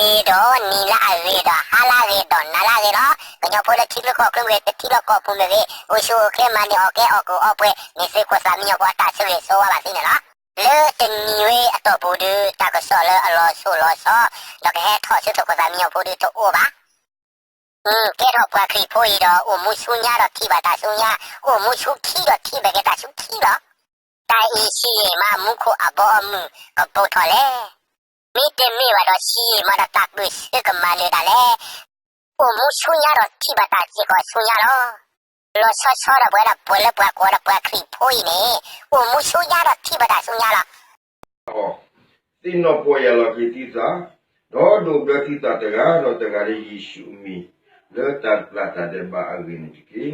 ဒီးနံၤလၢအဂ့ၤဒီးဟါလၢအဂ့ၤဒီးနၤလၢအဂ့ၤလီၤ. ကညီဖိလၢထံချၢကီၢ်ချၢမ့ၢ်ဂ့ၤ, ပထံလီၢ်ကီၢ်ပူၤမ့ၢ်ဂ့ၤ, အိၣ်ဆူၣ်အိၣ်ချ့မၤန့ၢ်အီၣ်ကဲအီၣ်ကူၣ်အီပှဲၤ, မ့ၢ်သုးခိၣ်သးမံညီဖိအတၢ်ဆၢဂ့ၤဆၢဝါဘၣ်သုန့ၣ်လီၤ. လၢတနံၤဝဲအတီၢ်ပူၤဒုး တၢ်ကစီၣ်လၢအလီၤစိၤလီၤစီၤ, ဒီးကဟဲထီၣ်ဆူသုးခိၣ်သးမံညီဖိဒုးတအိၣ်ဘၣ်. ကဲထီၣ်ပှၤခရံာ်ဖိအံၤဒီး အိၣ်မူဆူညါဒီးထံၣ်ဘၣ်တၢ်ဆူညါ, အိၣ်မူဆူခံဒီးထံၣ်ဘၣ်က့ၤတၢ်ဆူခံလီၤ. တၢ်အံၤဆံးယံာ်မးမူခိၣ်အဘီအမုၢ်ကပိာ်ထီၣ်လဲၣ်. မ့တမ့ၢ်ဘၣ်ဒီးဆံးယံာ်မးဒီးတၢ်ပၢၢ်ဆၢကမၤနၢၤတၢ်လဲၣ်. အိၣ်မူဆူညါဒီးထံၣ်ဘၣ်တၢ်စ့ၢ်ကီးဆူညါလီၤ. လီၤဆီဆီဒီးပဝဲဒၣ်ပှၤလၢပှၤကိးဒီးပှၤခရံာ်ဖိအံၤန့ၣ်, အိၣ်မူဆူညါဒီးထံၣ်ဘၣ်တၢ်ဆူညါလီၤ. သ့ၣ်နီၣ်ပီၢ်ယၢ်လီၤက့ၤသုသး, ဒီးဒိးဘျၢသုသးတဂၤဒီးတဂၤလၢယ့ၣ်ၡူးအမံၤ, လၢတၢ်ပျၢ်တၢ်ဒဲးဘးအဂ့ၢ်န့ၣ်တက့ၢ်. ဒီး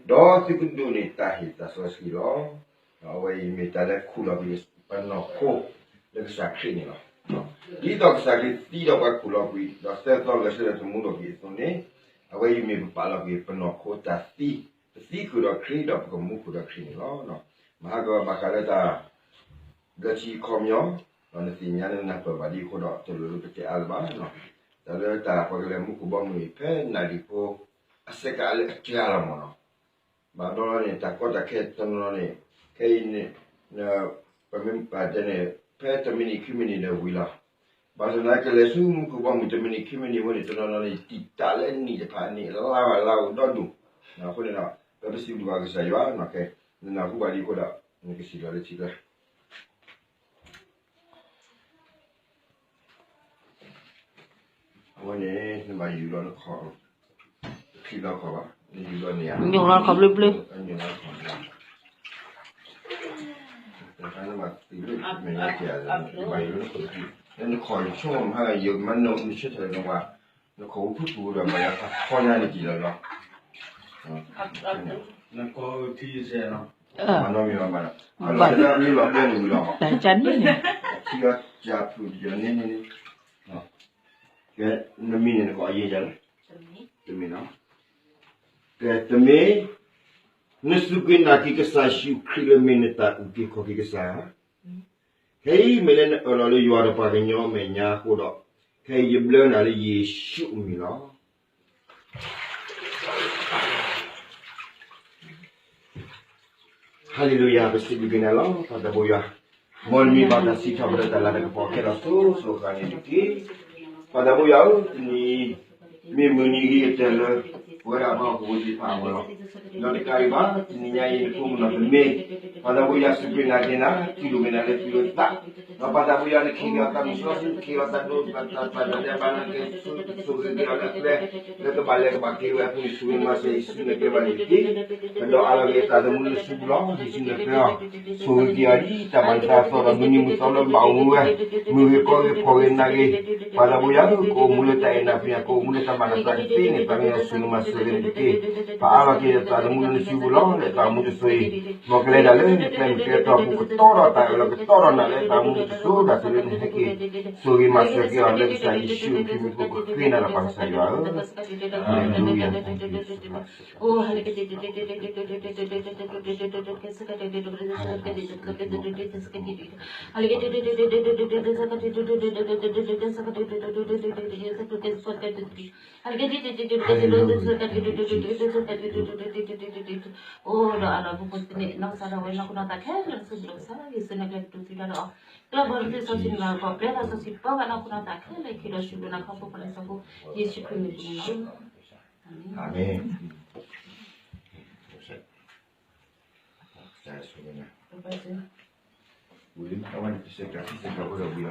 သုကဒိးန့ၢ်တၢ်ဟ့ၣ်သးစီဆှံလီၤ. အဝဲအံၤမ့ၢ်တၢ်လၢခူၣ်လီၤက့ၤပနီၢ်ခိလၢကစၢ်ခရံာ်န့ၣ်လီၤ. ဒ်သိးကစၢ်ခရံာ်သံဒီးပှၤခူၣ်လီၤကွံာ်, ဒီးသၢသီဂဲၤဆၢထၢၣ်သမူထီၣ်က့ၤအသိးန့ၣ်, အဝဲအံၤမ့ၢ်ပပာ်လီၤက့ၤပနီၢ်ခိတၢ်သံ, ပသံဃုာ်ဒီးခရံာ်ဒီးပကမူဃုာ်ဒီးခရံာ်န့ၣ်လီၤ. မဟါကဘၣ်ဃးလၢတၢ် ဘျၢထံခီပညီ, ဒီးနသ့ၣ်ညါလၢနၢ်ပၢၢ်ဘၣ်ဒ်အဃိဒီး တလိၣ်လၢပတဲအါလၢၤဘၣ်. တၢ်လၢတၢ်ပှၤကလဲၤမူခိၣ်ဘီမုၢ်အံၤ ဖဲနၣ်ရံၣ်ဖိ အစဲးကးလၢအစှၤလီၤမးနီၤ. ဘၣ်ဘျီန့ၣ် တၢ်ကီတၢ်ခဲတနီၤနီၤန့ၣ်, ခဲအံၤန့ၣ် ပမ့ၢ်ပာ်တဲန့ၣ် ဖဲတမံးနံးခံမံးနံးဒီးဝံၤလီၤ. ဘၣ်ဆၣ်သနာ်က့လဲၤဆူမူခိၣ်ဘီမုၢ်တမံးနံးခံမံးနံးအဃိန့ၣ် တနီၤနီၤန့ၣ် တံာ်တာ်လၢအနံၣ်တဖၣ်န့ၣ် လါဝဲလါအိၣ်ဒီဒူၣ်. အဃိန့ၣ်ဒီး ပစံးဘျုးဘၣ်ကစၢ်ယွၤနီၤ, ခဲ နနၢ်ဟူဘၣ်ဒ်အဃိဒီး နကစံးလီၤလၢထံကျါ အဝဲန့ၣ် နဘၣ်ယူၤလီၤနခီၣ်, တချံးလီၤခီၣ်ဘၣ်, နယူၤလီၤန့ၣ်ဧါ, ယူၤလီၤခီၣ်ဘျၢဘျၢ, တခါနဘၣ်သံလၢမဲာ်ညါက့ၤဧါ, နဘၣ်ယူၤလီၤနခီၣ်တချံး, လၢနခီၣ်ယဆိကမိၣ်မး ယမၤနၢၤနဆၢထၢၣ်နဝၤ, နခီၣ်ဝူဖုပူၤဒီး ဘၣ်ယၤခီညါန့ၣ်က့ၤလီၤလီၤ. နကီၢ်ထံစဲးနီၤ, မၤနီတမံၤဘၣ်, အလီၢ်လၢလီၤဘျၢနဝံၤလီၤ, ထံအီၣ်ကၢ်ဖုၣ်ယၤန့ၣ်န့ၣ်, ကဲ နမံၤန့ၣ်နကအီၣ်ယဲယၤလၢ, တမ့ၢ်နီၤ, ကဲ တမ့ၢ်, နစူၢ်က့ၤနာ်က့ၤကစၢ်ယ့ၣ်ၡူးခရံာ်လၢမ့ၢ်နတၢ်အုၣ်က့ၤခီၣ်က့ၤကစၢ်ဧါ. ခဲအံၤမ့ၢ်လၢနအၢၣ်လီၤလၢယွၤဒီးပှၤကညီအမဲာ်ညါအဃိဒီး, ခဲအံၤယဘျၢနၤလၢယ့ၣ်ၡူးအမံၤလီၤ. ဟၤလ့လူယၤ, ပစံးဘျုးက့ၤနၤလီၤ ပၢ်သးဘိယွၤ, မ်နမံၤဘၣ်တၢ်စံးထီၣ်ပတြၢၤတၢ်လၤတၢ်ကပီၤခဲလၢာ်စိၤစိၤဃၣ်ဃၣ်န့ၣ်တက့ၢ်. ပၢ်သးဘိယွၤဧၢ, တနံၤအံၤ မ့ၢ်မုၢ်နံၤဂ့ၤကတၢၢ်လၢ ပဝဲဒၣ်ပှၤဟီၣ်ခိၣ်ဖိသ့ၣ်တဖၣ်အဂီၢ်လီၤ. ဒီးတကးဒံးဘၣ် တနံၤညါအံၤ နဖိမုၣ်နီၢ်သန့, ပၢ်သးဘိယွၤစူၢ်က့ၤနာ်က့ၤနၤ, တူၢ်လိာ်က့ၤနၤလၢသုလိာ်သး, ဒီးပၢ်သးဘိယွၤ နကဟ့ၣ်က့ၤအီၤတၢ်မုၢ်စီဆှံ, နကဟ့ၣ်လီၤတၢ်ဒဲးဘးလၢကဆိၣ်ဂ့ၤက့ၤအီၤလၢအကျဲ, လၢကဘၣ်လဲၤကဘၣ်က့ၤဝဲအပူၤန့ၣ် ဆိၣ်ဂ့ၤမၤစၢၤအံၤဆူနကျဲဘၣ်န့ၣ်တက့ၢ်. ပဒီးအါလီၤက့ၤအသးသမူလၢနစုပူၤလီၤ. ဟံးစုနဲၣ်ကျဲအီၤ, ဆိၣ်ဂ့ၤက့ၤအီၤဒ်တၢ်မၤနၢၤအသီဒီး မုၢ်နံၤမုၢ်သီလၢဘၣ်အိၣ်မူဝဲ, မုၢ်ဂ့ၤကီဂ့ၤဖှီၣ်ဂ့ၤနးဂ့ၤ, ပၢ်သးဘိယွၤဧၢ, ကအိၣ်မူလၢတၢ်အဲၣ်နၤဖံးနၤ, ကအိၣ်မူလၢတၢ်မၤနၢၤသးကသ့န့ၣ် သးကညီၤဆိၣ်ဂ့ၤမၤစၢၤဂ့ၤန့ၣ်တက့ၢ်. ပအါလီၤက့ၤအသးသမူလၢနစုပူၤလီၤ. လၢအသးမူတစိၤအံၤ, မ်ကလဲၤတၢ်လၢနကျဲမုၢ်ကျဲတီၢ်အပူၤ ကတီဒီးတၢ်အၢၣ်လီၤကတီဒီးနၤလၢအသးမူတစိၤ တၢ်သ့လၢနဟဲက့ၤ ဆိၣ်ဂ့ၤမၤစၢၤက့ၤအီၤလၢကစၢ်ယ့ၣ်ၡူးခရံာ်အမံၤအဃိ ပဃ့နၤဒီးပၢ်ကစၢ်ယွၤဧၢ, Hallelujah, thank you, Jesus. အိၣ်ဒီးအါဒီးပဖိသန့ၣ် နီၢ်ကစၢ်ဒၣ်ဝဲ နီၢ်ခိနီၢ်သးခဲလၢာ် နဆိၣ်ဂ့ၤလီၤကစၢ် ယ့ၣ်ၡူးနကျဲပတုၤသံဘၣ်ဒီး ကျၢၢ်ဘီတသ့စီဆှံနဂၤကီး ပျဲသးစီဆှံပၢ်ဂၤ နီၢ်ခိနီၢ်သးခဲလၢာ် ခံဒီးဆူၣ်ဒိၣ်နၤခီဖျိလၢသးစီဆှံပၢ်ဂၤ နီၢ်ခိနီၢ်သးခဲလၢာ် ယ့ၣ်ၡူးခရံာ်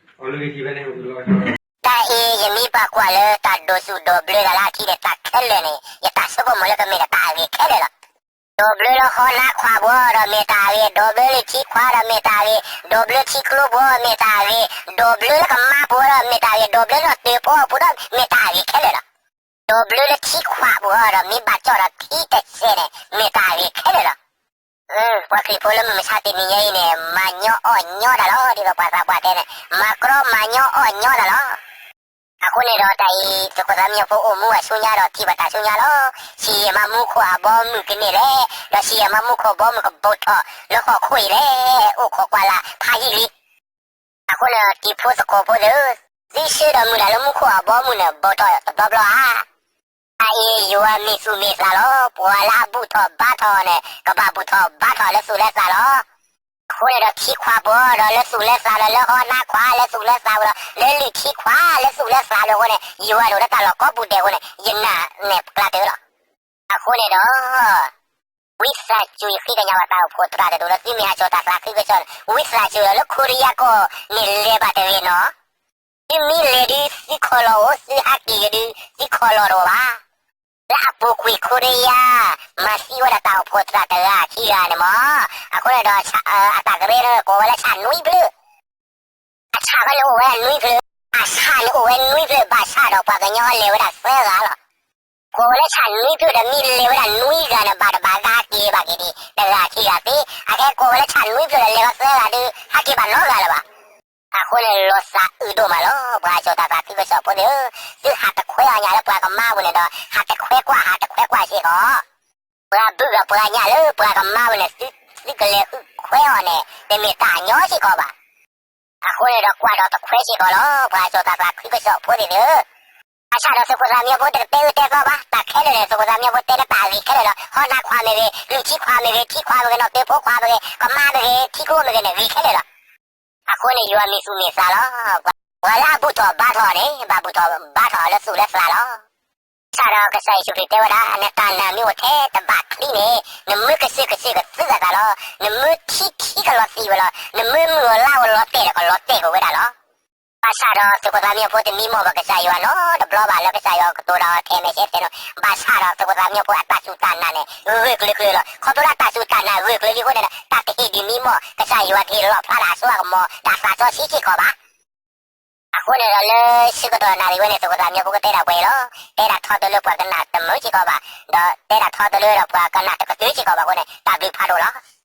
မံၤပူၤန့ၣ်လီၤ. အၤမ့ၣ်. တၢ်အံၤ ယမ့ၢ်ပာ်ကွၢ်လၢတၢ်ဒိးစူၣ်ဒိးဘျၢတၢ်လၢအထံဒီး တၢ်ခဲလၢာ်န့ၣ် ယတၢ်ဆိကမိၣ်လၢကမ့ၢ်ဒီးတၢ်အဂ့ၤခဲလၢာ်လီၤ. ဒိးဘျၢလၢဟီၣ်လာ်ခွါပူၤဒီးမ့ၢ်တၢ်အဂ့ၤ, ဒိးဘျၢလၢထံခွါဒီးမ့ၢ်တၢ်အဂ့ၤ, ဒိးဘျၢထံကျိပူၤမ့ၢ်တၢ်အဂ့ၤ, ဒိးဘျၢလၢကမါပူၤဒီးမ့ၢ်တၢ်အဂ့ၤ, ဒိးဘျၢလၢတၢ်ပီအပူၤဒီးမ့ၢ်တၢ်အဂ့ၤခဲလၢာ်လီၤ. ဒိးဘျၢလၢထံခွါပူၤဒီးမ့ၢ်ဘၣ်ကၠီၣ်ဒီးထံတစဲးန့ၣ် မ့ၢ်တၢ်အဂ့ၤခဲလၢာ်လီၤ. ပှၤခရံာ်ဖိလၢမုၢ်မဆါတနံၤညါအံၤန့ၣ် မၤညီအီၣ်ညီတၢ်လီၤ. ဒ်သိးပှၤသးပှၢ်တဲန့ၣ် မၤကြီမၤညီအီၣ်ညီတၢ်လီၤ. အဃိန့ၣ်ဒီးတၢ်အံၤ သုးခိၣ်သးမံညီဖိအိၣ်မူဝဲဆူညါဒီးထံၣ်ဘၣ်တၢ်ဆူညါလီၤ. ဆံးယံာ်မးမူခိၣ်အဘီမုၢ်ကန့ၢ်လဲၣ်, ဒီးဆံးယံာ်မးမူခိၣ်အဘီမုၢ်ကပိာ်ထီၣ်လၢဟီၣ်ခိၣ်အံၤလဲၣ်, အိၣ်ခိးကွၢ်လၢ်ဖးယံာ်လံ. အဃိန့ၣ်ဒီးတံၤဖိသကိးဖိသ့ၣ်ဧၢ, သုဆှၢဒီးမုၢ်လၢ်လၢမူခိၣ်အဘီအမုၢ်န့ၣ် ဘီထီၣ်တဘျီဘျီဧါ. တၢ်အံၤယွၤမ့ၢ်သူၣ်မ့ၢ်သးလီၤ. ပှၤလၢအဘူၣ်ထီၣ်ဘါထီၣ်န့ၣ် ကဘၣ်ဘူၣ်ထီၣ်ဘါထီၣ်လၢသူၣ်လၢသးလီၤ. အဃိန့ၣ်ဒီးထံခွါပှၤဒီးလၢသူၣ်လၢသးဒီးလၢဟီၣ်နါခွါလၢသူၣ်လၢသးဒီး လၢလံာ်ထံခွါလၢသူၣ်လၢသးလီၤအဃိန့ၣ် ယွၤဒိၣ်လၢတၢ်လီၢ်ကိးပူၤဒဲးအဃိန့ၣ် ယနာ်န့ၣ်ပကျါတၢၢ်လီၤ. အဃိန့ၣ်ဒီး ဝံသးစူၤ ယဃ့ကညးဝဲတၢ်အိၣ်ဖှိၣ်သရၣ်တဒိၣ်လၢသုမ့ၢ်ဟးဆှဲးတၢ်သးခုကစီၣ်န့ၣ် ဝံသးစူၤဒီးလၢခိရံယါကီၢ်န့ၣ်လဲၤဘၣ်တဂ့ၤနီၤ. သုမ့ၢ်လဲၤဒုးသုခီၣ်လီၢ်အိၣ် သုဟးက့ၤက့ၤဒုးသုခီၣ်လီၢ်တအိၣ်ဘၣ်. လၢအပူၤကွံာ်ခိရံယါ မၤသံဝဲဒၣ်တၢ်အိၣ်ဖှိၣ်သရၣ်တဂၤခံဂၤန့ၣ်မး. အဃိန့ၣ်ဒီး အတၢ်ကရၢန့ၣ်ကိးဝဲလၢဆၣ်နွံဖျၢၣ် အဆၣ်ဖဲန့ၣ်အိၣ်ဝဲနွံဖျၢၣ်, အဆၣ်န့ၣ်အိၣ်ဝဲနွံဖျၢၣ် ဘၣ်ဆၣ်ဒီးပှၤကညီလဲၤဝဲဒၣ်သၢဂၤလီၤ. ကိးဝဲလၢဆၣ်နွံဖျၢၣ်ဒီးမ့ၢ်လဲၤဝဲဒၣ်နွံဂၤန့ၣ် ဘၣ်တဘၣ်ဂၤဟးက့ၤဘၣ်က့ၤဒံး တဂၤခံဂၤသ့, အခဲကိးဝဲလၢဆၣ်နွံဖျၢၣ်ဒီးလဲၤဝဲသၢဂၤဒုး ဟးက့ၤဘၣ်နီတဂၤလၢၤဘၣ်. အဃိန့ၣ်လီၤသးအုးဒိၣ်မးလီၤ ပှၤဟးဆှဲးတၢ်သးခုကစီၣ်ဖိသ့ၣ်ဧၢ, သုဟးတခွဲအီၤညၣ်လၢပှၤကမါပူၤန့ၣ်ဒီး ဟးတခွဲကွၢ် ဟးတခွဲကွၢ်စ့ၢ်ကီး ပှၤဘုၣ်ဂၤပှၤညၣ်လၢပှၤကမါပူၤန့ၣ် သုကလဲၤဟုၣ်ခွဲအီၤန့ၣ် တမ့ၢ်တၢ်ညီစ့ၢ်ကီးဘၣ်. အဃိန့ၣ်ဒီးကွၢ်ဒီးတခွဲစ့ၢ်ကီးလီၤ ပှၤဟးဆှဲးတၢ်သးခုကစီၣ်ဖိသ့ၣ်ဧၢ, ဘၣ်ဆၣ်ဒီးသုးခိၣ်သးမံဖိတကတဲအၢတဲသီဘၣ် တၢ်ခဲလၢာ်န့ၣ် သုးခိၣ်သးမံဖိတဲလၢတၢ်ဂ့ၤခဲလၢာ်လီၤ. ဟီၣ်နါခွါမ့ၢ်ဂ့ၤ, လံာ်ထံခွါမ့ၢ်ဂ့ၤ, ထံခွါမ့ၢ်ဂ့ၤ, နီၣ်တၢၤဖိခွါမ့ၢ်ဂ့ၤ, ကမါမ့ၢ်ဂ့ၤ, ထံကျိမ့ၢ်ဂ့ၤန့ၣ် ဂ့ၤခဲလၢာ်လီၤ. အဃိန့ၣ်ယွၤမ့ၢ်သူၣ်မ့ၢ်သးလီၤ. ပှၤလၢအဘူၣ်ထီၣ်ဘါထီၣ်န့ၣ် ဘၣ်ဘူၣ်ထီၣ်ဘါထီၣ်လၢသူၣ်လၢသးလီၤ. ဘၣ်ဆၣ်ဒီးကစၢ်ယ့ၣ်ၡူးခရံာ်တဲဝဲဒၣ် နတၢ်နာ်မ့ၢ်အိၣ်ထဲတဘးချံန့ၣ် နမၢကစၢၢ်ကစၢၢ်ကသုးအသးလီၤ. နမၢထံထံကလီၤသံးဝဲလီၤ. နမၢမုၢ်ဧိၤလါဧိၤလီၤတဲာ်ဒီးကလီၤတဲာ်ကွံာ်ဝဲဒၣ်လီၤ. ဘၣ်ဆၣ်ဒီးသုးခိၣ်သးမံဖိတမံမီၢ်ပကစၢ်ယွၤနီတဘျီဘၣ်လၢကစၢ်ယွၤကတိၤဒီးထဲးမဲာ်ဆှဲးတဲနီၤ, ဘၣ်ဆၣ်ဒီးသုးခိၣ်သးမံဖိအတၢ်စူၢ်တၢ်နာ်န့ၣ် ဂၢၢ်ကျၢၤကျၢၤလီၤ. ခီဖျိလၢအတၢ်စူၢ်တၢ်နာ်ဂၢၢ်ကျၢၤလံအဃိန့ၣ်ဒီး တၢ်တဟ့ၣ်ဒုးမံမီၢ် ကစၢ်ယွၤတဟ့ၣ်လီၣ်ဖျါဒၣ်အစိအကမီၤ ဒၣ်သးစီဆှံစ့ၢ်ကီးဘၣ်. အဃိန့ၣ်ဒီးလၢဆၢကတီၢ်နၣ်ရံၣ်ဝဲန့ၣ် သုးခိၣ်သးမံဖိကတဲဒၣ်ပှဲၤလီၤ. တဲဒၣ်ထီတလၢပှၤကနၣ်တမုာ်စ့ၢ်ကီးဘၣ်, ဒီးတဲဒၣ်ထီတလၢဒီးပှၤကနၣ်တကတၢၢ်စ့ၢ်ကီးဘၣ်အဃိန့ၣ် တၢ်ဘျုးဖးဒိၣ်လီၤ.